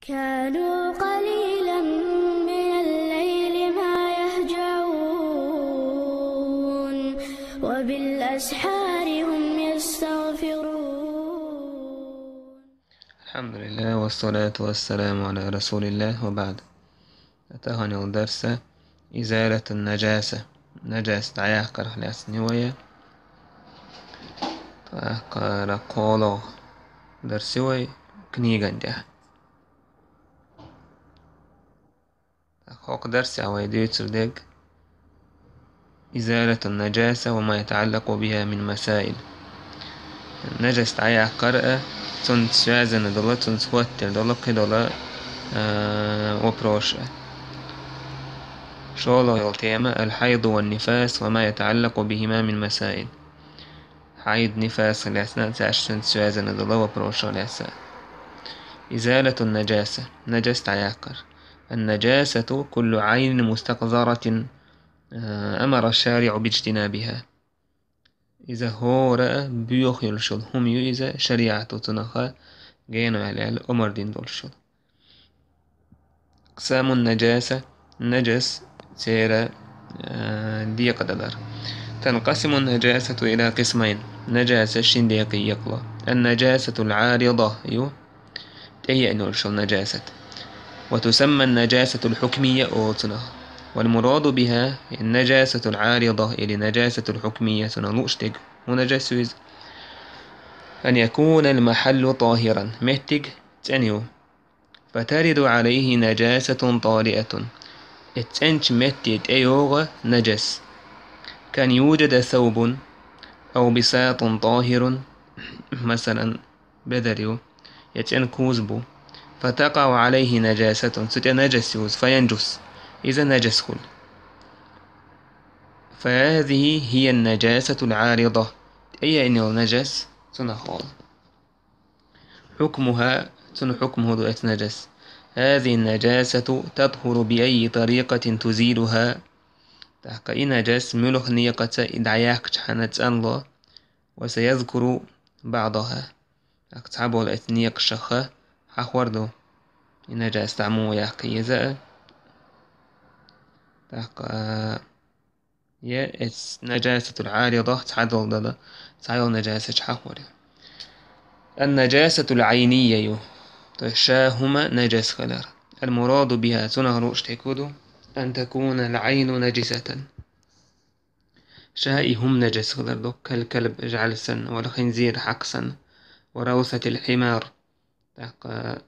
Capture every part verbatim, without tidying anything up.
كانوا قليلا من الليل ما يهجعون، وبالأسحار هم يستغفرون. الحمد لله، والصلاة والسلام على رسول الله، وبعد. Тахан йола дарс إزالة النجاسة. Нажас дӀаяккхарах лаьцна ю вай. ТӀаккха кхоалгӀа дарс ю вай книган тӀехь. ХӀокху дарсехь вай дуьйцур дерг إزالة النجاسة وما يتعلق بها من مسائل. Нажас дӀаяккхар а, цунца связано долу, цунца хӀоттор долу кхидолу, а, вопрос а. ШолгӀа йолу тема الحيض والنفاس وما يتعلق بهما من مسائل. Хьайд, нифас лаьцна, цаьршинца связано долу вопросах лаьцна. إزالة النجاسة. Нажас дӀаяккхар. النجاسة كل عين مستقذرة، а, أمر الشارع باجتنابها. Иза хӀора а боьха йолуш йолу хӀума ю иза, шариӀато цунах гена ваьлла аьлла омар дина долуш йолу. أقسام النجاسة. Нажас церан, а, декъадалар. تنقسم النجاسة إلى قسمين. Нажаса шин декъе екъало. النجاسة العارضة ю, тӀееана йолуш йолу нажасат. وتسمى النجاسة الحكمية олу цунах. والمراد بها النجاسة العارضة или نجاسة الحكمية цунах лууш дерг. ХӀун нажас ю иза? أن يكون المحل طاهرا. Меттиг цӀена ю. فترد عليه نجاسة طارئة. И цӀеначу метте тӀейогӀу нажас. كأن يوجد ثوب أو بساط طاهر. Масалан, бедар ю, я цӀена куз бу. فتقع عليه نجاسة. Цу тӀе нажас йовза. فينجس. Иза нажас хуьлу. فهذه هي النجاسة العارضة. ТӀееана йолу нажас цунах олу. حكمها, цуьнан хьукму хӀун ду оцу нажас? هذه النجاسة تطهر بأي طريقة تزيلها. ТӀаккха и нажас муьлха некъаца и дӀаяьккхичхьана цӀанло, وسيذكر بعضها. ТӀаккха цхьаболу оцу некъашах хьахор ду и нажас дӀа муха яккха еза а. ТӀаккха Я эс нажасатул Ӏаридах цхьадолу дала, цхьайолу нажасачу хьахоре. Ан-нажасатул Ӏайнийя ю, то есть ша хӀума нажас хилар. Ал-мураду биха, цунах лууш дерг хӀун ду? Ан такунал Ӏайну нажисатан. Ша и хӀума нажас хилар ду, кал-калб жӀал санна, вал хинзир хьакъ санна, ва равсатил хьимар, тӀаккха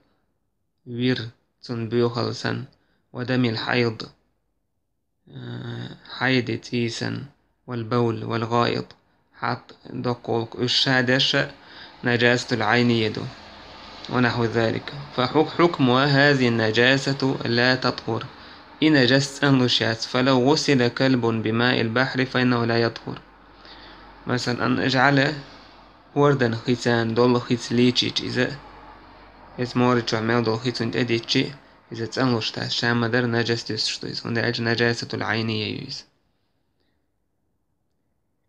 вир, цунна боьхалла санна, ва дамил хьайд, э, хьайди цӀий санна, вал бавл, вал гӀаит, хьатт, доккхалк, уьш ша дерш а нажасатул Ӏайнийя ду. Ва нахьву залик. Фа хьук-, хьукмуха хазихин нажасату ла татхур. И нажас цӀанлуш яц. Фа лав гӀусила калбун бимаил бахьри фа иннаху ла ятхур. Масалан, жӀала хӀордан хица, долла хица лийчийча иза, иза море чохь мел долу хи цунна тӀедитчи, иза цӀанлуш дац, ша ма-дарра нажас дуьсуш ду иза, хӀунда аьлча нажасатул Ӏайнийя ю иза.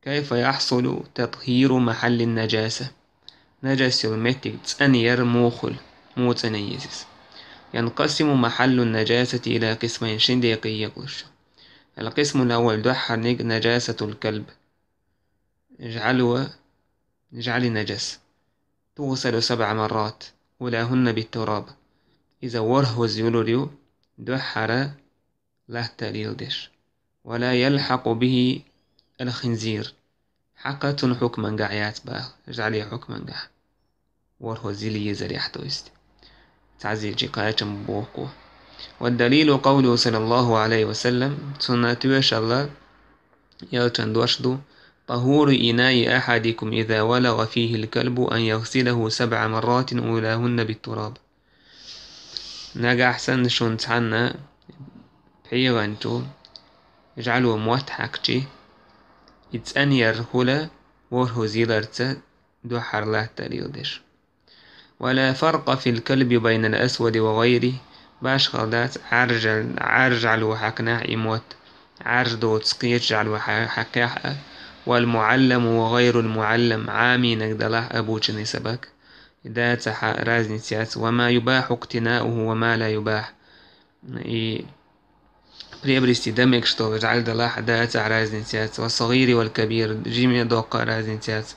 Кайфа яхьсулу татхиру махьаллин нажаса? Нажас йолу меттиг цӀанъяр муха хуьлу, муха цӀанъе еза иза? Янкъасиму махьаллун нажасати ила къисмайн, шин декъе екъалуш ю. Ал-къисмул аввал, дуьххьарниг, нажасатул калб. ЖӀала, жӀали нажас. Тугъсалу сабъа маррат, улахунна биттураб. Иза ворхӀазза юлур ю, дуьххьара латта леладеш. Ва ла ялхьакъу бихи ал-хинзир. Хьакха цунна хьукмангахь яц боху, жӀали хьукмангахь. ВорхӀазза йила езарехь, то есть. Цхьазза йилчи кхачам боху. Ва далилу къавлуху саллаллаху Ӏалайхи ва саллам, цунна тоьшалла элчан дош ду: «Тахуру инаи ахьадикум иза валагъа фихил калбу ан ягъсилаху сабъа марратин улахунна биттураб». Нагахь санна шуна цхьанна пхьегӀанчо жӀало мотт хьаькхчи, и цӀанъяр хуьлу ворхӀазза йиларца, дуьххьара латта леладеш. Ва ла фаркъа фил калби байнал асвади ва гӀайрихи, башхалла дац Ӏаьржа-, Ӏаьржа жӀало хьаькхнехь и мотт, Ӏаьржа доцу кхечу жӀало хьа-, хьаькхехь а, вал муӀалламу ва гӀайрул муӀаллам, Ӏамийнарг далахь, обученный собак, И дацахьа разница яц. وما يباح اقتناؤه وما لا يباح. И приобрести дан мегаш долу жӀаьла далахь а, дацахьа разница яц. والصغير والكبير, жима а, доккха а разница яц.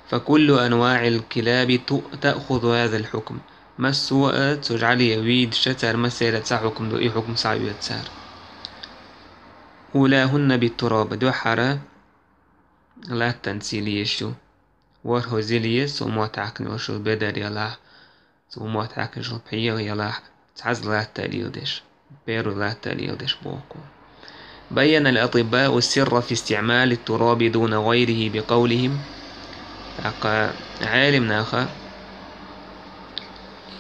فكل أنواع الكلاب تؤ-, تأخذ هذا الحكم. Массо а цу жӀаьлий вид, ша цара массеран а цхьа хьукам ду, и хьукам схьаоьцу цара. أولاهن بالتراب, дуьххьара латтанца йила езаш ю. ВорхӀазза йила еза, цо мотт хьаькхна йолуш йолу бедар ялахь, цо мотт хьаькхна йолуш йолу пхьегӀа ялахь, цхьаьзза латта леладеш, первый латта леладеш боху. بين الأطباء السر في استعمال التراب دون غيره بقولهم. ТӀаккха Ӏелам наха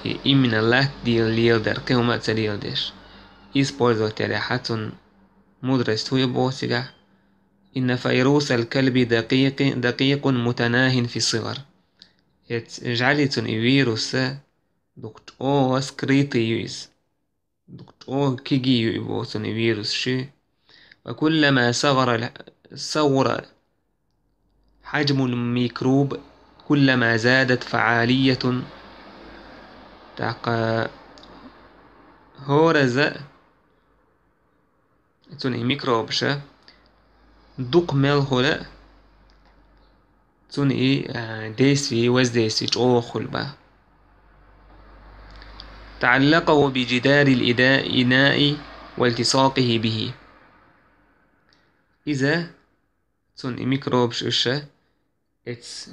именно латта леладар, кхин хӀума а ца леладеш, использовать ярехь цунна мудрость хӀун ю боху цигахь: إن فيروس الكلب دقيق، دقيق متناه في الصغر. Эц жӀаьлий цунна и вирус дукха чӀогӀа скрытый ю иза. Дукха чӀогӀа кегий ю и боху цунна и вирус ши. وكلما صغر ال-، صغر حجم الميكروب، كلما زادت فعالية. ТӀаккха хӀоразза цунна и микробаша дукха мел хуьлу, цунна и, а, действие, воздействие чӀогӀа хуьлу боху. تعلقه بجدار الإدا-، الإناء والتصاقه به. Иза, цунна и микробаш уьш, эц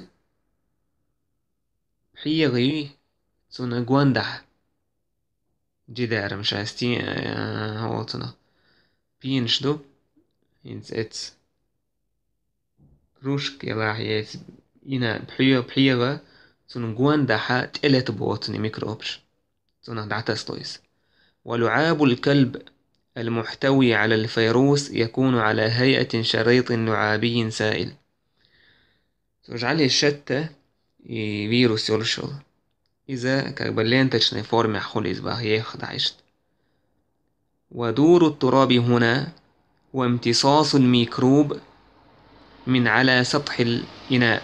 пхьегӀий цунна гондахь, джидарам ша сти-, а, хӀо цунах пенаш ду, хӀинца эц кружка ялахь, эц ина пхье-, пхьегӀа цунна гондахьа тӀелета боху цунна и микробаш. Цунах дӀатасало иза. ولعاب الكلب المحتوي على الفيروس يكون على هيئة شريط لعابي سائل. Цу жӀаьлий шатта и вирус йолуш йолу. Иза как бы ленточной формехь хуьлу иза боху, еха дӀа иштта. ودور التراب هنا وامتصاص الميكروب من على سطح الإناء.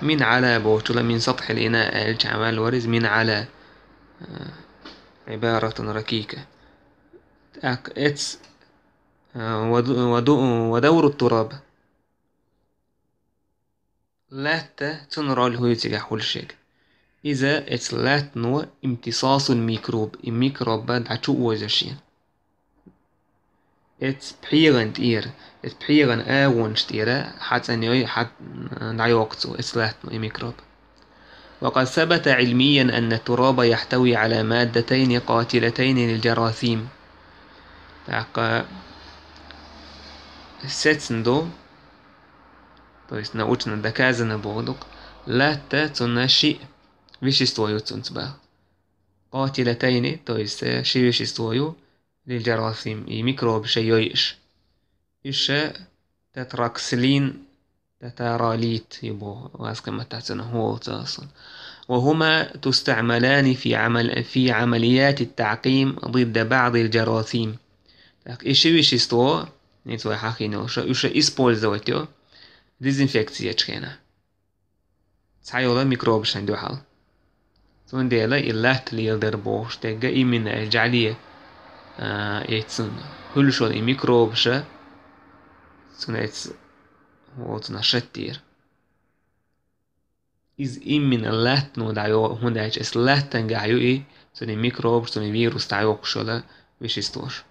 من على бохучула من سطح الإناء аьлча, Ӏамал вариз من على, а, عبارة ركيكة. Так, эц, а, ود-, ود-, ودور التراب. Латта, цунна роль хӀун ю цигахь хуьлуш ерг? Иза эцу латтано امتصاص الميكروب, и микроб дӀа чу озо шена. Эцу пхьегӀан тӀера, эцу пхьегӀан агӀонаш тӀера хьацӀанйой, хьа-, дӀайоккху цо эцу латтано и микроб. وقد ثبت علميا أن التراب يحتوي على مادتين قاتلتين للجراثيم. ТӀаккха сецна ду, то есть научно доказано боху дукха, латта цунна ши вещество ю цунца боху. قاتلتين, то есть, э, ши вещество ю, للجراثيم, и микробаш йойуш. Уьш тетраксилин, тетралит ю боху, вазкхи маттахь цунах хӀола ца хьуна. وهما تستعملان في عمل-، في عمليات التعقيم ضد بعض الجراثيم. Так, и ши вещество, хӀинца вай хьахийна йолуш, уьш использовать йо дезинфекци ечу хенахь. Цхьайолу микробашна дуьхьал. Цундела и латта леладар бохуш дерг а именно и жӀаьле, а, эцна хуьлуш йолу и микробаша, цунна эц-, оцунах шаттийра. Иза именно латтано дӀайо-, хӀунда аьлча эс латтангахь ю и, цуьнан микробаш, цуьнан вирус дӀайоккхуш йолу веществош.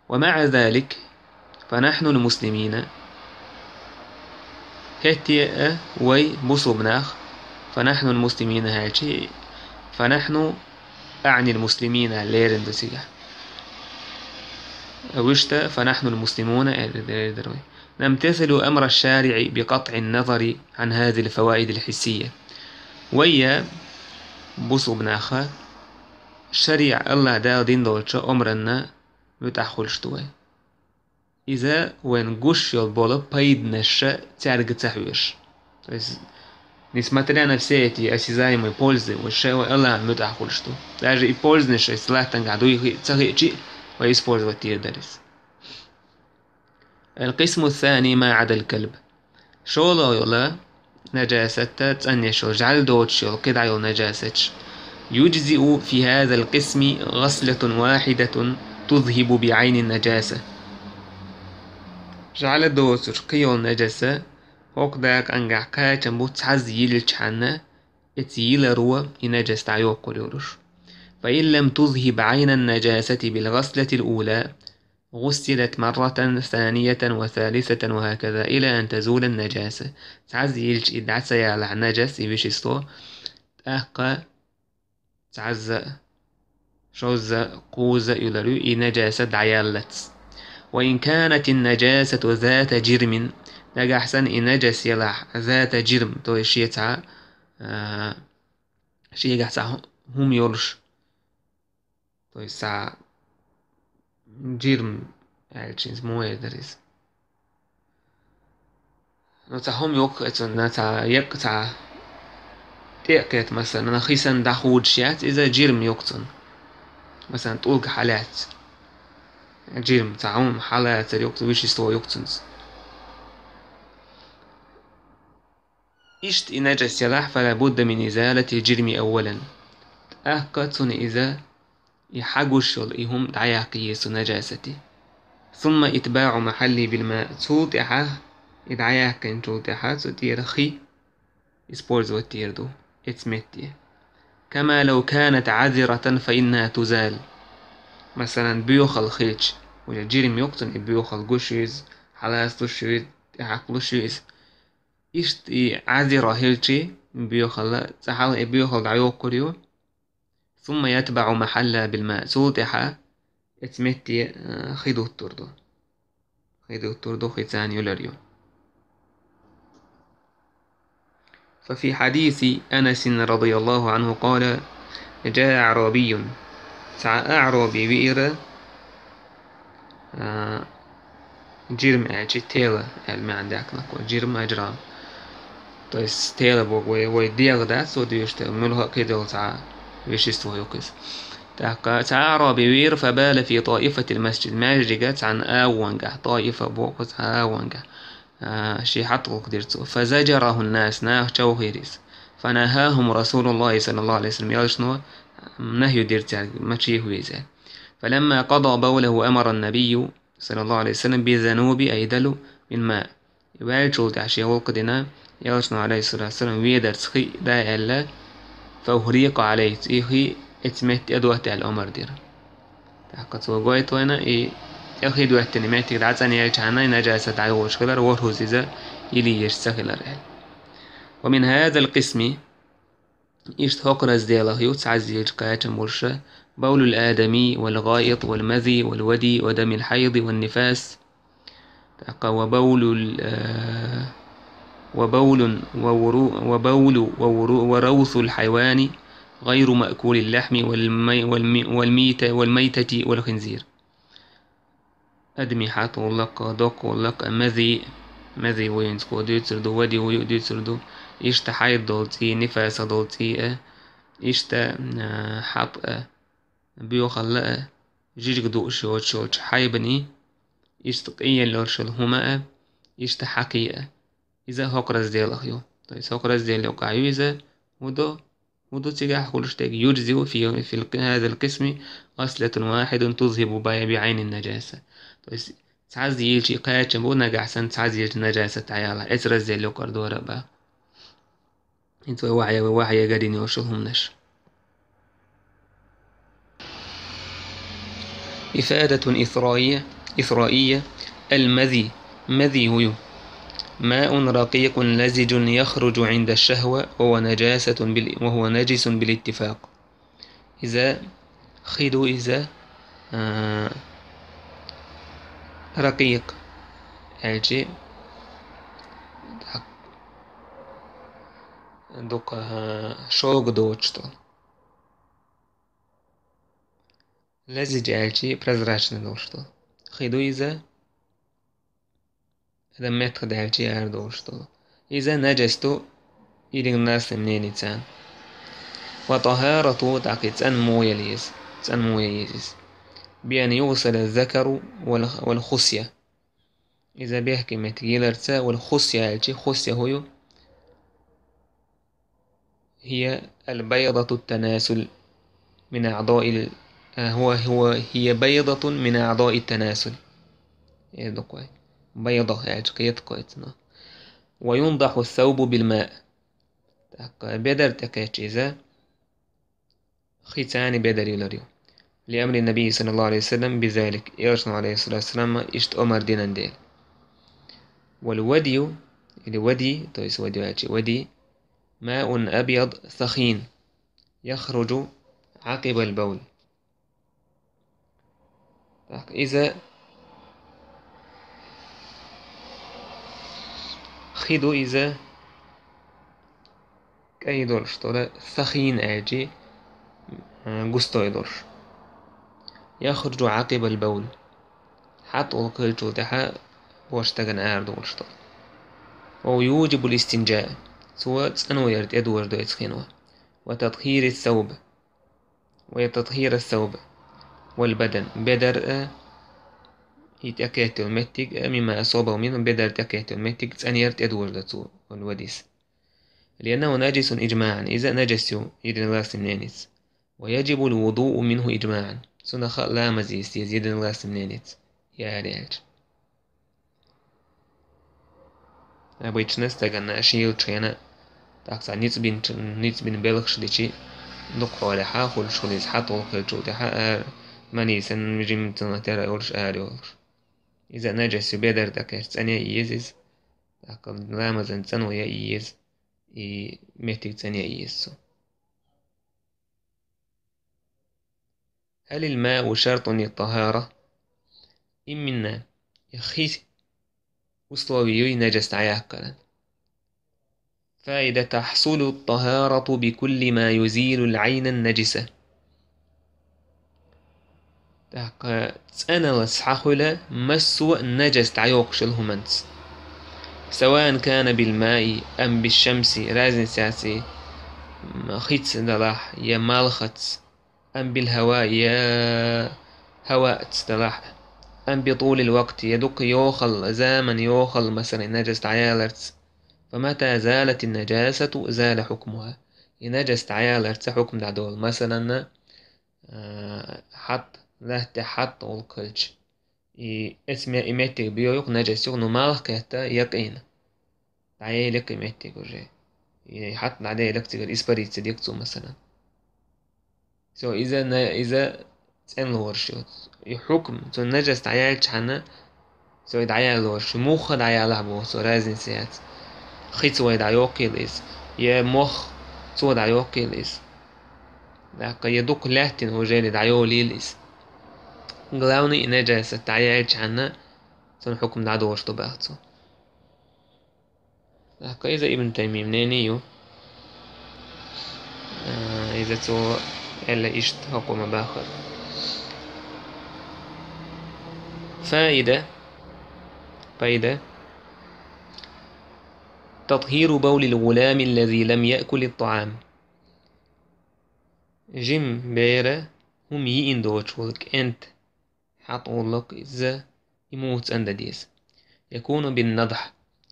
ومع ذلك، فنحن المسلمين، хӀетте а вай бусулба нах, فنحن المسلمين аьлча, فنحن أعني المسلمين лерина ду цигахь. Вуьшта فنحن المسلمون аьлла дерг дара вай. نمتثل أمر الشارع بقطع النظر عن هذه الفوائد الحسية. Вай, бусулба наха, шариӀа, АллахӀ Дала дина долчу омранна муьтӀахь хуьлуш ду вай. Иза вайна гуш йолу болу пайданаш цаьрга ца хьоьжуш. То есть, несмотря на все эти осязаемые пользы, вай ша вай АллахӀна муьтӀахь хуьлуш ду. Даже и пользанаш эс латтангахь дуй хи-, ца хиъчи, вай использовать дийр дара иза. القسم الثاني ما عدا الكلب. ШолгӀа йолу, Наджасат цӀанъеш йола, жӀаьла доцуш йола, кхидӀа йола наджасаташ. يجزئ في هذا القسم غسلة واحدة تذهب بعين النجاسة. ЖӀаьла доцуш кхин йола наджаса, хӀокху дакъа ангахь кхачам бу цхьазза йиллачхьана, эца йиларо и наджас дӀайоккхур йолуш. فإن لم تذهب عين النجاسة بالغسلة الأولى غسلت مرة ثانية وثالثة وهكذا إلى أن تزول النجاسة. Цхьазза йиллача и дӀа ца ялахь наджас, и вещество, тӀаккха цхьазза, шозза, кхузза йилар ю, и наджаса дӀаяллац. وإن كانت النجاسة ذات جرم, нагахь санна и наджас елахь, ذات جرم, то есть шен цхьа, а, шегахь цхьа хӀу-, хӀума йолуш. То есть цхьа джирм аьлча иза муха эр дара иза? Ну, цхьа хӀума йоккху цунна, цхьа еккъа, цхьа тӀе а кхета, масалан, хи санна дӀахудуш яц, иза джирм йоккху цунна. Масалан, тӀулга хьалаьцна. Джирм, цхьа хӀума хьалацар йоккху, вещество йоккху цунца. Иштта и наджас елахь, فلا بد من إزالة الجرم أولا. ТӀаккха цунна иза, и хьагуш йолу и хӀума дӀаяккха еза цу наджасати. ثم إتباع محله بالماء. Цул тӀаьхьа, и дӀаяьккхинчул тӀаьхьа, цу тӀера хи использовать дийр ду, эца метте. كما لو كانت عذرة فإنها تزال. Масалан, боьхалла хилча, уже джирм йоккху цунна, и боьхалла гуш ю иза, хьалацалуш ю иза, тӀехьакхалуш ю иза. Иштта и Ӏазира хилчи, боьхалла, цкъа хьалха и боьхалла дӀайоккхур ю. ثم يتبع محلها بالماء. Цул тӀаьхьа эца метте, э, хи дуттур ду. Хи дуттур ду, хи царна йилар ю. ففي حديث أنس رضي الله عنه قال: جاء أعرابي. Цхьа аъраби веара, а, джирм аьлчи, тела аьлла маьӀна даьккхина кхо, джирм, аджрам. То есть тела боху вай, вай дегӀ дац цо дуьйцуш, тела, муьлхха а кхидолу цхьа вещество ю-кх иза. ТӀаккха цхьа аъраби веара, فبال في طائفة المسجد, маьждига цхьана агӀонгахь, таифа боху цхьа агӀонгахь. А, шен хьатӀа гӀуллакх дира цо. فزجره الناس, наха човхийра иза. فنهاهم رسول الله صلى الله عليه وسلم, элчано нахью дира цаьрга, ма чехаве иза. فلما قضى بوله أمر النبي صلى الله عليه وسلم بذنوب أيدل من ماء. И ваьллачул тӀаьхьа шен гӀуллакх дина, элчано, عليه الصلاة والسلام, ведарца хи дай аьлла, فأهريق عليه, и хи эца метте тӀедотта аьлла омар дира. ТӀаккха цо гойту вайна, и тӀе хи доьттина меттиг дӀа цӀанъелчхьана, и наджасат дӀайогӀуш хилар, ворхӀазза иза йилийеш ца хилар аьлла. ومن هذا القسم, иштта хӀокху разделах ю, цхьазза йиллача кхачам болуша, بول الآدمي والغائط والمذي والودي ودم الحيض والنفاس. ТӀаккха وبول ال-, э, وبول وورو-, وبول وورو-, وروث الحيوان غير مأكول اللحم والمي-، والمي-، والميت-، والميتة والخنزير. Адамийн хьатӀа гӀуллакх, доккха гӀуллакх, мази, мази вуйинца кхо дуьйцур ду, вади вуй дуьйцур ду, иштта хьайд долу цӀий, нифасах долу цӀий а, иштта, а, хьатӀ а, боьхалла а, жижиг дууш йоцуш йолчу хьайбаний, иштта къийлаллаш йолу хӀума а, иштта хьакхий а. Иза хӀокху разделах ю. То есть хӀокху раздел юкъахь ю иза, хӀун ду, хӀун ду цигахь хуьлуш дерг, يجزئ في, في الق-, هذا القسم غسلة واحدة تذهب بع-, بعين النجاسة. То есть цхьазза йиллача кхачам бу, нагахь санна цхьазза йиллача наджасат дӀаялахь, эца раздел юкъара дора а баха. ХӀинца вай вахье, вай вахье гардина йолуш йолу хӀуманаш. إفادة إثرائية، إثرائية، المذي، мази хӀун ю? ماء رقيق لزج يخرج عند الشهوة وهو نجاسة بال-، وهو نجس بالاتفاق. Иза хи ду иза, а, ракъикъ аьлчи, дукха, а, шога доцуш долу. Лазиж аьлчи прозрачный долуш долу. Хи ду иза, адам меттах даьлчи ара долуш долу. Иза наджас ду, единогласный мнение царна. Ва тахарату, тӀаккха и цӀан мо яла еза, цӀан мо яла еза иза. Би ан югсала закару вал, вал хусья. Иза бехке меттиг йиларца, вал хусья аьлчи, хусья хӀун ю? هي البيضة التناسل من أعضاء ال-، آه، هو، هو، هي بيضة من أعضاء التناسل. Э, дукхой. بيضة, э, кхетакхой цунах. وينضح الثوب بالماء. Так, э, бедар тӀекхаьчча иза, хи цани бедар йилар ю. لأمر النبي صلى الله عليه وسلم بذلك. Элчано, عليه الصلاة والسلام, иштта омар динан дела. والودي, или ودي, то есть ودي аьлча, ودي, ماء أبيض ثخين يخرج عقب البول. Так, иза хи ду, иза кӀай долуш долу, ثخين аьлча, а, густой долуш. يخرج عقب البول. ХьатӀа гӀуллакх хилчул тӀаьхьа воккхачу стагана арадолуш долу. ويوجب الاستنجاء. Цо цӀано яр тӀедожа ду оцу хино. وتطهير الثوب. وتطهير الثوب والبدن. Бедар а, и тӀекхетта йолу меттиг а, مما أصابه منه, бедар тӀекхетта йолу меттиг цӀанъяр тӀедожа ду цо, он вадис. لأنه نجس إجماعا, иза нажас ю, единогласный мненица. ويجب الوضوء منه إجماعا. Цунах а ламаз йийца деза, единогласный мненица, яра аьлча. Обычно стагана шийлачу хенахь, тӀаккха цхьа ницкъ бинчу-, ницкъ бина белхаш дичи, дукха хьолехьа хуьлуш хуьлу иза, хьатӀа гӀуллакх хилчул тӀаьхьа ара, маний санна жимма цунах тера йолуш, ара йолуш. Иза нажас ю, бедар тӀекхаьчча цӀанъян еза иза, тӀаккха ламазан цӀано ян еза, и меттиг цӀанъян еза цо. هل الماء شرط للطهارة؟ Именно, и хи условие юй нажас дӀаяккхаран. فائدة: تحصل الطهارة بكل ما يزيل العين النجسة. ТӀаккха цӀаналлас схьахуьлу массо а нажас дӀайоккхуш йолу хӀуманца. سواء كان بالماء أم بالشمس, разница яц и, м, хица делахь я малхаца, أم بالهواء, я хӀаваъца делахь, أم بطول الوقت, я дукха йохалла, заман йохалла, масала, и нажас дӀаяларца. فمتى زالت النجاسة زال حكمها. И нажас дӀаяларца хьукм дӀадолу. Масалан, а, хьатӀа, лаьтта тӀехь хьатӀа гӀуллакх хилча, и эцме-, и меттиг био юха нажас юха, ну, малх кхетта якъина. ДӀаелира и меттиг уже. И хьатӀа дӀаделира цигара, испариться дира цо, масалан. Всё, иза на-, иза цӀена лоруш ю. И хьукм, цо нажас дӀаяьллачхьана, всё, и дӀаяла лоруш ю. Муха дӀаялахь боху цо, разница яц. Хица вай дӀайоккхийла иза, я мох цо дӀайоккхийла иза. ТӀаккха я дукха лаьттина уже дӀайолийла иза. Главный, и нажасат дӀаяьллачхьана, цуьнан хьукм дӀадолуш ду баха цо. ТӀаккха иза Ибн Таймин мнение ю. А, иза цо аьлла иштта хӀокхо ма-баххара. فائدة, пайда. تطهير بول الغلام الذي لم يأكل الطعام. Жима бера хӀума йиъна доцуш волу кӀентан хьатӀа гӀуллакх иза, и муха цӀандан деза. يكون بالنضح,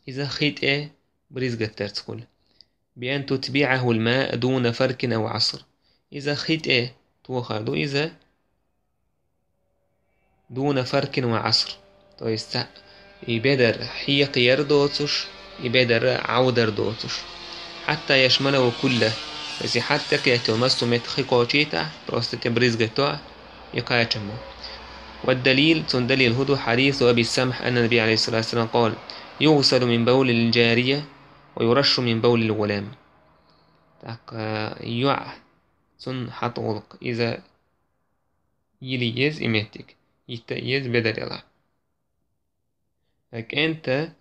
иза хи тӀе бризгатдарца хуьлу. بأن تتبعه الماء دون فرك أو عصر. Иза хи тӀе тохар ду иза, دون فرك وعصر. То есть, и бедар хьекхаяр доцуш, и бедар Ӏовдар доцуш. حتى يشمله كله. То есть, и хьатӀа тӀекхетта йолу массо а меттиг хи кхочуьйтахь, просто тӀе бризгатдо, и кхачам бу. والدليل, цунна далил хӀун ду, حديث أبي السمح أن النبي عليه الصلاة والسلام قال: يغسل من بول الجارية ويرش من بول الغلام. ТӀаккха йоӀ, цуьнан хьатӀа гӀуллакх, иза йила еза и меттиг, йитта еза бедар ялахь. КӀентан,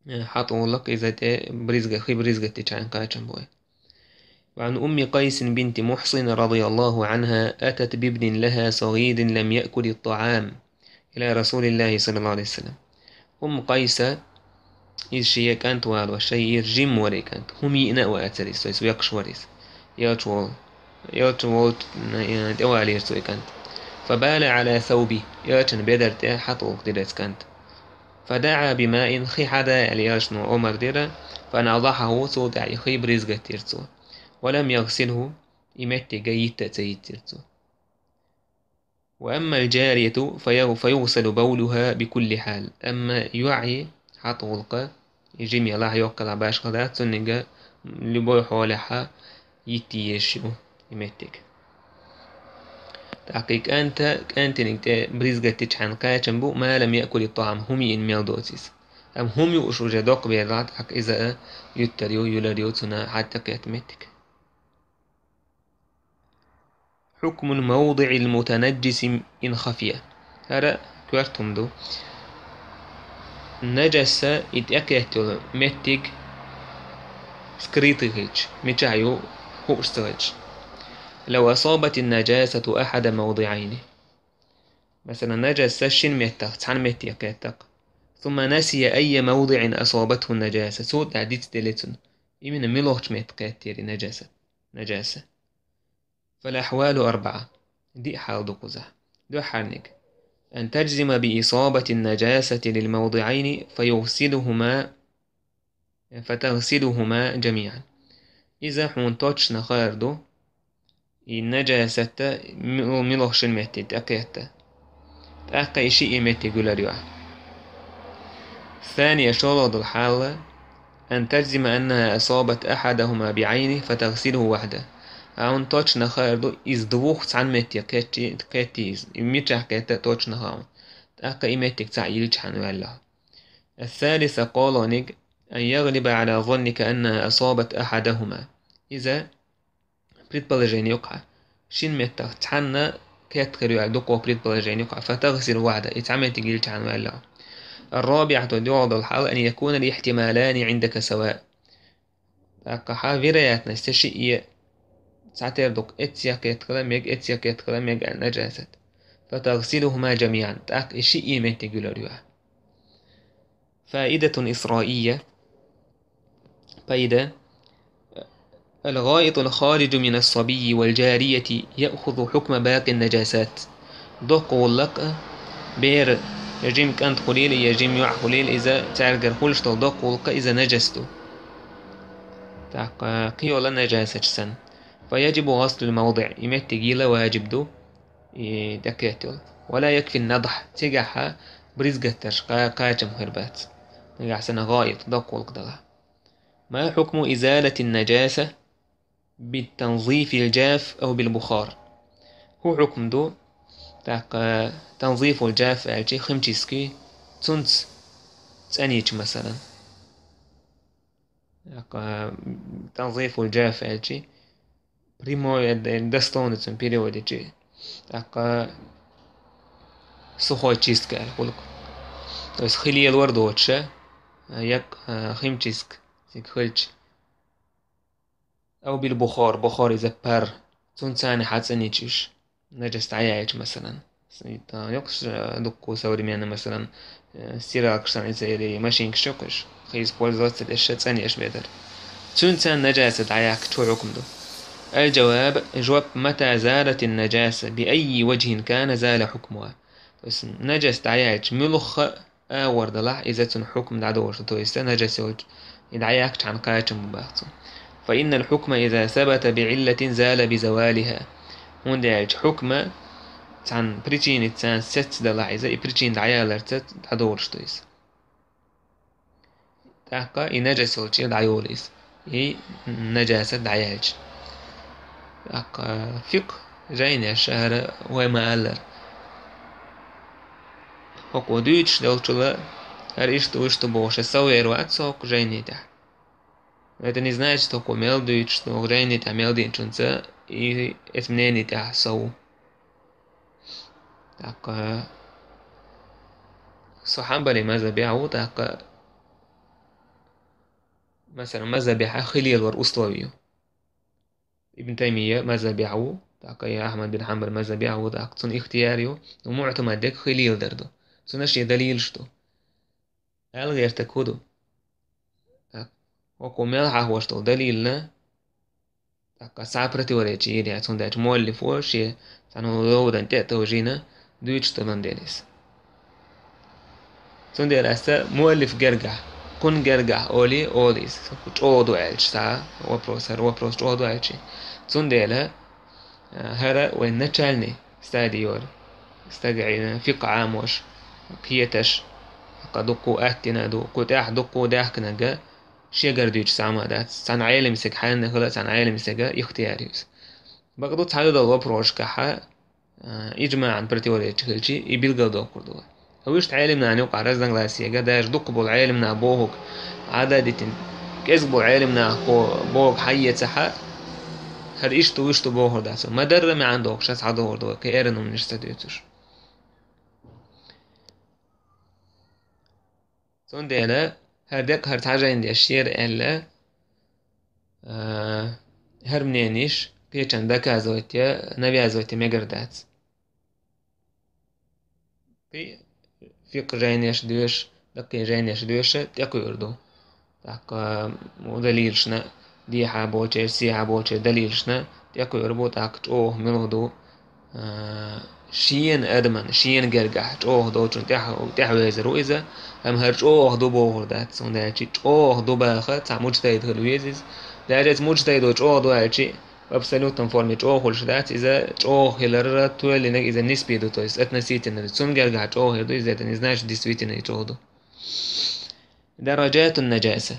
э, хьатӀа гӀуллакх иза тӀе бризга-, хи бризгатдичхьана кхачам бу. وعن أم قيس بنت محصن رضي الله عنها أتت بابن لها صغير لم يأكل الطعام إلى رسول الله صلى الله عليه وسلم. Умму Къайса, иза шен кӀант валош, шайн ира жима вара и кӀант, хӀума йиъна а вацара иза, то есть векхаш вара иза. Элча волу, элча волчу, э, тӀевалийра цо и кӀант. فبال على ثوبه, элчан бедар тӀе хьатӀа гӀуллакх дира оцу кӀанта. فدعا بماء, хи хьада аьлла, элчано омар дира, فنضحه, цул тӀаьхьа и хи бризгатдира цо. ولم يغسله, и меттиг йитта а ца йийцира цо. وأما الجارية فيغ-، فيغسل بولها بكل حال. Амма йоӀ, хьатӀа гӀулакх, и жима елахь, йоккха елахь, башха дац, цунниг любой хьолехь йитта езаш ю и меттиг. ТӀаккха и кӀанта, кӀантаниг тӀе бризгат дича хьан кхачам бу, ما لم يأكل الطعام, хӀума йиъна мел доцийс. Амма хӀума юуш уже доккха бер далахь, тӀаккха иза а юттар ю, юлар ю цунна хьатӀа тӀекхетта меттиг. حكم الموضع المتنجس إن خفي. ХӀара коьрта хӀума ду. Наджаса и тӀекхетта йолу меттиг скрытый хилча, мичахь ю хууш ца хилча. لو أصابت النجاسة أحد موضعين. Масала, наджаса шина меттах, цхьана метте кхетта-кх. ثم نسي أي موضع أصابته النجاسة. Цул тӀаьхьа дицделира цунна, именно муьлхачу метте кхеттера и наджаса, наджаса. فالأحوال أربعة. Диъ хьал ду кхузахь. Дуьххьарниг. أن تجزم بإصابة النجاسة للموضعين فيغسلهما، فتغسلهما جميعا. Иза хьуна точно хаар ду, и наджасат муьлхачу шина метте тӀекхетта. ТӀаккха и шиъ меттиг юлар ю ахь. الثانية, шолгӀа долу хьал, أن تجزم أنها أصابت أحدهما بعينه فتغسله وحده. Хьуна точно хаар ду, иза двух цхьана метте кхетти-, кхетти иза. И мичахь кхетта а точно хаьа хьуна. ТӀаккха и меттиг цхьаъ йилча хьан ваьлла. الثالثة, кхоалгӀаниг, أن يغلب على ظنك أنها أصابت أحدهما. Иза предположение ю-кх хьан. Шина меттах цхьанна кхетта хир ю аьлла дукха предположение ю-кх хьан. فتغسل وحده, и цхьа меттиг йилча хьан ваьлла. الرابعة, доьалгӀа долу хьал, أن يكون الاحتمالان عندك سواء. ТӀаккха хьан вероятность шиъ цхьатера ду-кх, эццехь кхетта хила мега, эццехь кхетта хила мега аьлла наджасат. فتغسلهما جميعا, тӀаккха и шиъ меттиг юлар ю ахь. فائدة إسرائية. Пайда. الغائط الخارج من الصبي والجارية يأخذ حكم باقي النجاسات. Доккха гӀуллакх, бер, я жима кӀант хуьлийла, я жима йоӀ хуьлийла, иза цаьргара хуьлуш долу доккха гӀуллакх, иза наджас ду. ТӀаккха кхин йолу наджасаташ санна. فيجب غسل الموضع, и меттиг йила важиб ду, и тӀекхетта йолу. ولا يكفي النضح, цигахь бризгатташ кха-, кхачам хир бац. Нагахь санна гӀаит, доккха гӀуллакх далахь. ما حكم إزالة النجاسة بالتنظيف الجاف أو بالبخار؟ ХӀун хьукм ду, тӀаккха, танзифул джаф аьлчи, химчистки, цунца цӀанйича, масалан. ТӀаккха, танзифул джаф аьлчи, прямой, э, дословно цун переводичи, тӀаккха, сухой чистка аьлла гӀуллакх. То есть хи лелор доцуша, як, э, химчистка цига хилча. أو بالبخار, бухар иза пар, цунца цӀанйича уьш, наджас дӀаяьлча, масалан. С-, та, йоккхуш, э, дуккха современный, масалан, э, стиралкаш санна иза или машинкаш йоккхуш, хи использовать ца деш, цӀанъеш бедар. Цунца наджасат дӀаяьккхича хӀун хьукм ду? الجواب, жоп: متى زالت النجاسة بأي وجه كان زال حكمها. То есть наджас дӀаяьлча, муьлхха а агӀор далахь, иза цуьнан хьукм дӀадолуш ду, то есть наджас йолчу и дӀаяьккхича хьан кхачам бу боху цо. فإن الحكم إذا ثبت بعلة زال بزوالها. ХӀунда аьлча хьукма цхьана причиница цхьаьна сецна далахь иза, и причина дӀаяларца дӀадолуш ду иза. ТӀаккха и наджас йолчу дӀайолу иза. И наджасат дӀаяьлча. ТӀаккха фикъхӀ жайнаш хӀара вай ма-аллара. ХӀокхо дуьйцуш долчул хӀара иштта ву, иштта бохуш, сов вер вац со хӀокху жайни тӀехь. Это не значит, хӀокхо мел дуьйцуш ду, хӀокху жайни тӀехь мел динчунца и эца мнени тӀехь сов ву. ТӀаккха со хьанбали мазхабехь ву, тӀаккха, масалан, мазхабехь хи лелор условие ю. Ибн Таймия мазхабехь ву, тӀаккха и Ахьмад бин Хьанбал мазхабехь ву, тӀаккха цунна ихтияр ю, ну, муӀтамад дерг хи леладар ду. Цунна шен далилаш ду. Ала гӀертарг хӀун ду? ТӀаккха хӀокхо мел хьахош долу далилна, тӀаккха схьа противоречи йийр яц, хӀунда аьлча муаллифо шен цхьана ловдан тӀе а товжийна дуьйцуш долун дела иза. Цундела аса муаллиф гергахь Кхунна гергахь олий, олий иза, чӀогӀа ду аьлча, цхьа вопрос, хӀара вопрос чӀогӀа ду аьлча. Цундела, а, хӀара вайн начальный стадий йолу стаг, э, фикъхӀ Ӏамош, кхеташ, кху дуккха а аттина ду, кху тӀехь дуккха а даьхкинарг шегара дуьйцуш цхьа хӀума дац. Цхьана Ӏелам стага хьанна хила, цхьана Ӏелам стага ихтияр ю иза. Бакъду цхьайолу вопросашкахь, а, иджмаӀан противоречи хилча, и билгалдоккхур ду вай. Вуьшта Ӏелам нахана юкъахь разногласиега, даже дуккха болу Ӏелам наха бохург Ӏадда а дитина, кӀезиг болу Ӏелам наха бо-, бохург хьаэцахь, хӀара иштта ву, иштта ву бохур дац. Ма-дарра маьӀна дохуш, аса хьадохур ду вай, кхин эрна хӀуманаш ца дуьйцуш. Цундела хӀара декъа хӀара цхьа жайна деш яра аьлла, а, хӀара мненеш кхечарна доказывать е, навязывать е мегар дац. Кхин фикъхӀ жайнаш доьшуш, даккхий жайнаш доьшуш тӀекхуьур ду. ТӀаккха, м, далилашна, дехьа болчеран, сехьа болчеран далилашна тӀекхуьур бу, тӀаккха чӀогӀа мила ду, а, шена адаман, шена гергахь чӀогӀа долчун тӀехь-, тӀехьавезар ву иза, амма хӀара чӀогӀа ду бохур дац, хӀунда аьлча чӀогӀа ду баха цхьа муджтахӀид хила веза иза. Даже иза муджтахӀидо чӀогӀа ду аьлча, в абсолютном форме чӀогӀа хуьлуш дац, иза чӀогӀа хилар тоьллинарг иза ниспи ду, то есть относительно ду. Цунна гергахь чӀогӀа хир ду иза, это не значит, действительно и чӀогӀа ду. Дараджатун наджаса.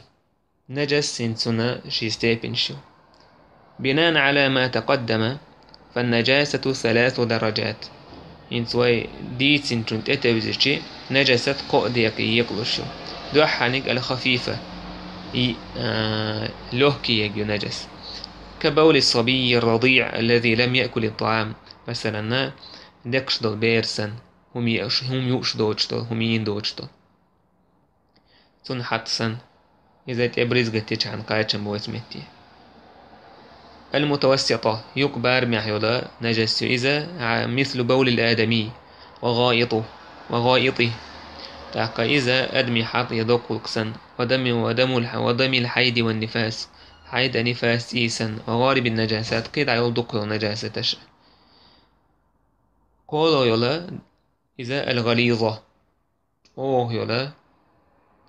Наджас хӀинца цуьнан ши степеньш ю. Бинаан Ӏала ма такъаддама, фан-наджасату саласу дараджат. ХӀинца вай дийцинчунна тӀетевзичи, наджасат кхо а декъе екъалуш ю. Дуьххьарниг аль-хафифа, и, а, лёгкий ерг ю наджас. Ка бавли сабийи радиъ аллази лам яъкули ттаам. Масалан, декхаш долу бер санна, хӀума еш, хӀума юуш доцуш долу, хӀума йийна доцуш долу. Цунна хьатта санна, иза тӀе бризгат йичхьана кхачам бу оцу метте. Аль-мутавассита, юкъа барамехь йолу наджас ю иза, а, мислу бавлил адамий, ва гӀаиту, ва гӀаити. ТӀаккха иза адамийн хьакъ я доккхулг санна, ва дами, ва дамул, ва дамил хьайди ван нифас, хьайд а нифас цӀий санна, ва гӀалибин наджасат, кхидӀа йолу дуккха йолу наджасаташ. КхоалгӀа йолу иза аль-гӀализа. ЧӀогӀа йолу,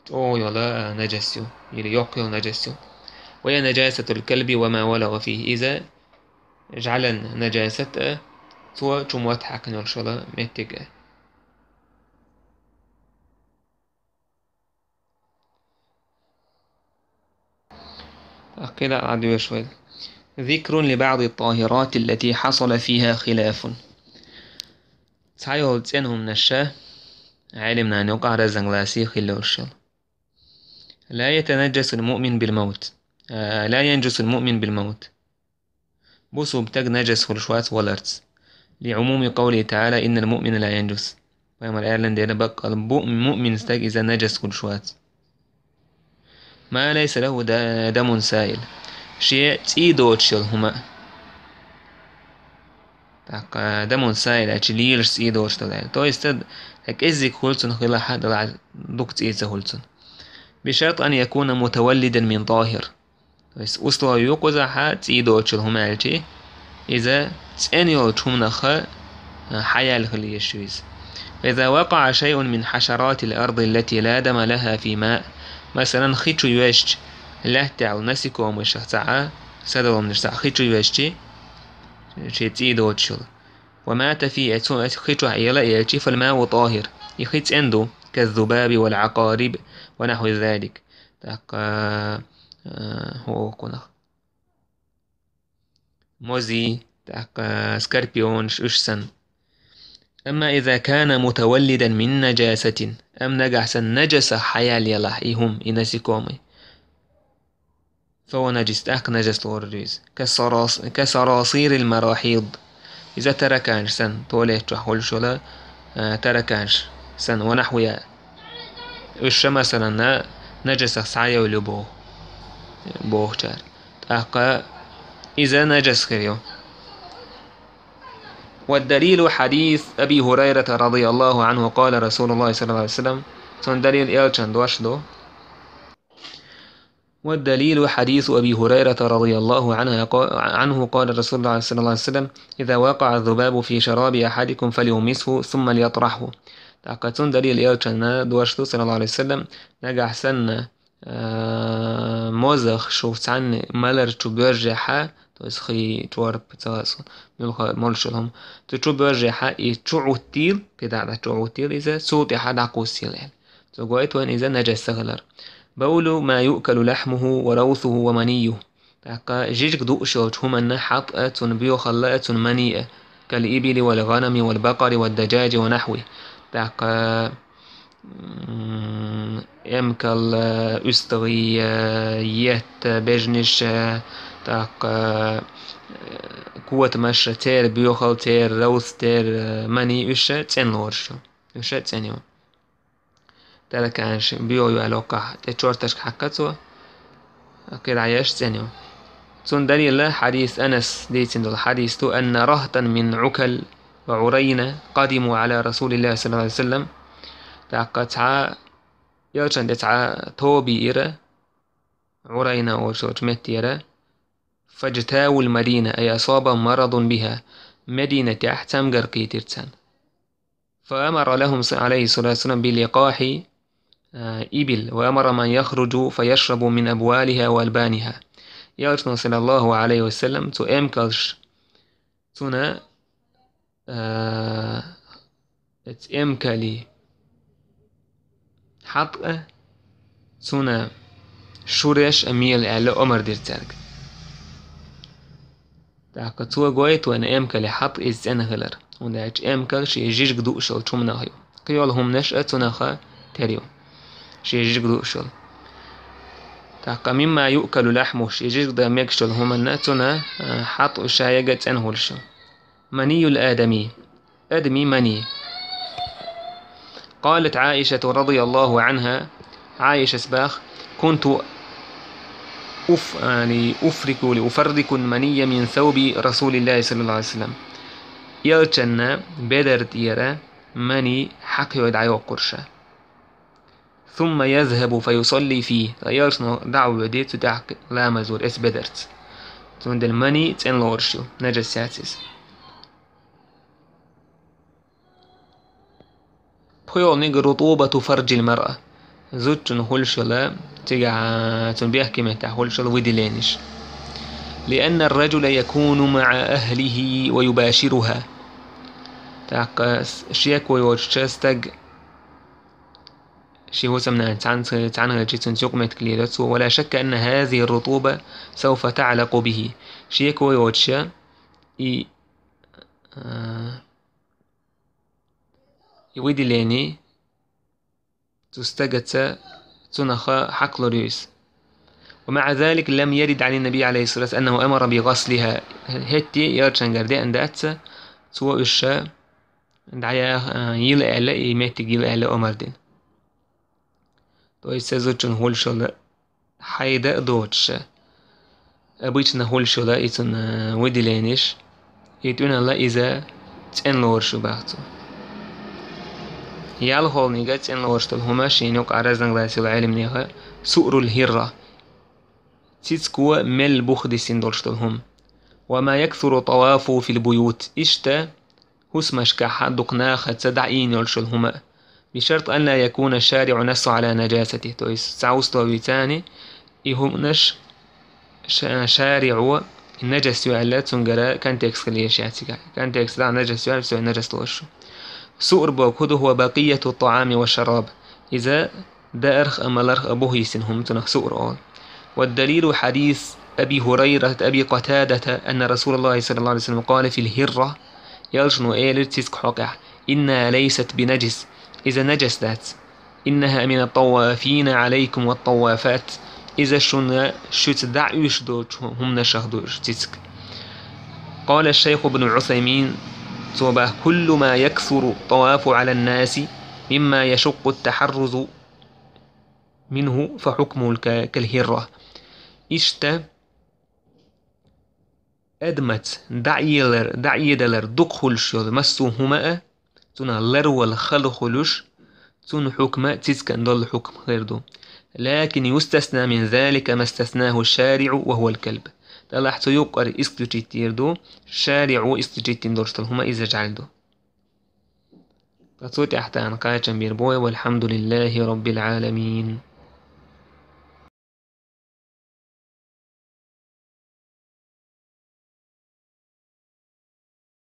чӀогӀа йолу, а, наджас ю, или йоккха йолу наджас ю. Ва я наджасатул калби ва ма валагӀа фийхи. Иза жӀалан наджасат а, цо чу мотт хьаькхна йолуш йолу меттиг а. КхидӀа а доьшу вай. Зикрун ли баъди т-тахӀирати ллати хьасала фийхӀа хилафун. Цхьайолу цӀена хӀуманаш, Ӏелимнана юкъахь разногласие хилла йолуш йолу. Ла ятанаджасул муъмин бил мавт. А, ла янджусул муъмин бил мавт. Бусулба стаг наджас хуьлуш вац валарца. Ли Ӏумуми къавлихӀи таӀала: «Иннал муъмина ла янджус». Пайхамар аьллан дела, баккъал бу-, муъмин стаг иза наджас хуьлуш вац. Ма лайса лахӀу да-, дамун саил. Шен цӀий доцуш йолу хӀума. ТӀаккха дамун саил аьлча, лелаш цӀий доцуш долу аьлла. То есть, ад-, кӀеззиг хуьлу цунна хилахь а, далахь а дукха цӀий ца хуьлу цунна. Бишарт ан якуна мутаваллидан мин тахӀир. То есть условие ю кхузахь цӀий доцуш йолу хӀума аьлчи, иза цӀена йолчу хӀуманах, а, хьаяьлла хила езаш ю иза. Фа иза вакъаӀа шайъун мин хьашаратил арди ллати ла дама лахӀа фи ма. Масалан, хи чу йоьзча, лаьттахь йолу насекомыйшах цхьаъ, садоламнаш цхьаъ хи чу йоьзчи, шен цӀий доцуш йолу. Ва мата фийхӀи, цо хи чохь эла а элчи, фал мау тахӀир. И хи цӀена ду, каззубаби вал Ӏакъариб ва нахьви залик. ТӀаккха, а, хӀокхунах. Мозий, тӀаккха скорпионаш, уьш санна. Амма иза кана мутаваллидан мин наджасатин, амма нагахь санна наджасах хьаяьлла ялахь и хӀума, и насекомый. Фа хӀуа наджис, тӀаккха наджас лорур ю иза. Ка сарас-, ка сарасирил марахьид. Иза тараканаш санна, туалет чохь хуьлуш йолу, а, тараканаш санна, ва нахьвиха. Уьш ша, масалан, на-, наджасах схьайевлла ю боху, бохучара. ТӀаккха иза наджас хир ю. Ва далилу хьадис Аби Хурайрата радияллаху анху, къала Расулуллахи саллаллаху алейхи ва саллям. Цунна далил элчан дош ду. والدليل حديث أبي هريرة رضي الله عنه قا-، عنه قال رسول الله صلى الله عليه وسلم: «إذا وقع الذباب في شراب أحدكم فليغمسه ثم ليطرحه». ТӀаккха цунна далил элчанна дош ду, саллаллаху алейхи ва саллям, нагахь санна Э, мозах шух цхьанна малар чу боьржехьа, то есть хи чорп ца хасу, муьлха молуш йолу хӀума. Цу чу боьржехьа, и чу Ӏуттийла, кхидӀа чу Ӏуттийла иза, цул тӀаьхьа дӀакхуссийла аьлла. Цо гойту вайн иза нажас ца хилар. Бавлу ма юъкалу лахьмуху ва равсуху ва манийюху. ТӀаккха жижиг дууш йолчу хӀуманна хьатӀа, цунна боьхалла, цунна мани а, кал ибили вал гӀанами вал бакъари вад дажажи ва нахьви. ТӀаккха, м, эмкал, уьстагӀий, етт, бежнаш, тӀаккха, котамаш, церан боьхалла, церан равс, церан мани, уьш цӀена лоруш ю. Уьш цӀена ю. Тараканаш боьха ю аьлла, оккхахь тӀе чорташка хьаккха цо, кхидӀа еш цӀена ю. Цунна далил а хьадис, Анас дийцина долу хьадис ду: «Анна рахтан мин Ӏукал ва Ӏурайна къадиму Ӏала Расулиллахи саллаллаху Ӏалайхи ва саллам». ТӀаккха цхьа, элчан тӀе цхьа тоба йиира, Ӏурайна олучу меттера, «фажтавул Мадина, ай асаба марадун биха», Мединатехь цамгар кхийтира царна. فأمر لهم عليه الصلاة والسلام بلقاح، آه، إبل، وأمر من يخرج فيشرب من أبوالها وألبانها. Элчано, саллаллаху Ӏалайхи ва саллам, цу эмкалш, цуьнан, а, эц эмкали хьатӀа, цуьнан шуреш а мела аьлла омар дира цаьрга. ТӀаккха цо гойту вайн эмкали хьатӀа иза цӀена хилар, хӀунда аьлча эмкал шен жижиг дууш йолчу хӀуманах ю. Кхин йолу хӀуманаш а цунах тера ю, шен жижиг дууш йолу. ТӀаккха мимма юъкалу лахьму, шен жижиг дан мегаш йолу хӀуманна цунна, а, хьатӀа ша яга цӀена хуьлуш ю. Маниюл адами. Адамийн мани. قالت عائشة رضي الله عنها, Ӏайшас баха: «كنت أف-، يعني، أفرك، أفرك المني من ثوب رسول الله صلى الله عليه وسلم». Элчанна бедар тӀера мани хьакхайой дӀайоккхура ша. ثم يذهب فيصلي فيه. Ткъа элчано дӀа а воьдий, цу тӀехь ламаз вара эцу бедарца. Цундела мани цӀена лоруш ю, нажас яц иза. ПхоьалгӀаниг рутубату фарджил маръа. Зудчун хуьлуш йолу, цигахь цуьнан бехке меттехь хуьлуш йолу выделениш. لأن الرجل يكون مع أهله ويباشرها. ТӀаккха шеко йоцучу стаг шен хӀусамнана цхьаьна, цхьаьна хилча цуьнца юкъаметтиг лело цо. ولا شك أن هذه الرطوبة سوف تعلق به. Шеко йоцуша и, а, и выделени цу стагаца цунах хьакхалур ю иза. ومع ذلك لم يرد عن النبي عليه الصلاة والسلام أنه أمر بغسلها. ХӀетте а элчангара деана дац цо уьш дӀаяха, йила аьлла, и меттиг йила аьлла омар дина. То есть, цу зудчун хуьлуш йолу хьайда а доцуш, обычно хуьлуш йолу и цуьнан выделениш, и тӀуьналла иза цӀена лоруш ю баха цо. ЯлхолгӀаниг цӀена лоруш долу хӀума шена юкъа разнгласила Ӏеламнеха суърул хӀирра. Цицко мел бух дисина долуш долу хӀума. وما يكثر طوافه في البيوت. Иштта хӀусамашкахь дукха нахаца дӀаийна йолуш йолу хӀума. بشرط أن لا يكون الشارع نص على نجاسته. То есть, цхьа условица, и хӀуманаш ша-, шариӀо нажас ю аьлла, цуьнгара контекст хила езаш яц цигахь. Контекст дӀа нажас ю аьлла, всё, нажас лоруш ю. Суър бохург хӀун ду? هو بقية الطعام والشراب. Иза даарх а, маларх а бух йисина хӀума, цунах суър олу. والدليل حديث أبي هريرة، أبي قتادة، أن رسول الله صلى الله عليه وسلم قال في الهرة. Элчано элира цицка хьокъехь: إنها ليست بنجس. Иза нажас дац. إنها من الطوافين عليكم والطوافات. Иза шуна, шуьца дӀа а уьш долчу хӀуманашах ду уьш цицка. قال الشيخ ابن عثيمين, цо баха: كل ما يكثر الطواف على الناس مما يشق التحرز منه فحكمه ك-، كالهرة. Иштта адамаца дӀаелар, дӀаедалар дукха хуьлуш йолу массо а хӀума а, цунах ларвала хала хуьлуш, цунна хьукма цицкан долу хьукма хир ду. لكن يستثنى من ذلك ما استثناه الشارع وهو الكلب. Делахь цу юкъара исключить йийр ду, шариӀо исключить йина долуш долу хӀума иза жӀаьла ду. Ткъа цу тӀехь тахана кхачам бийр бу вай, والحمد لله رب العالمين.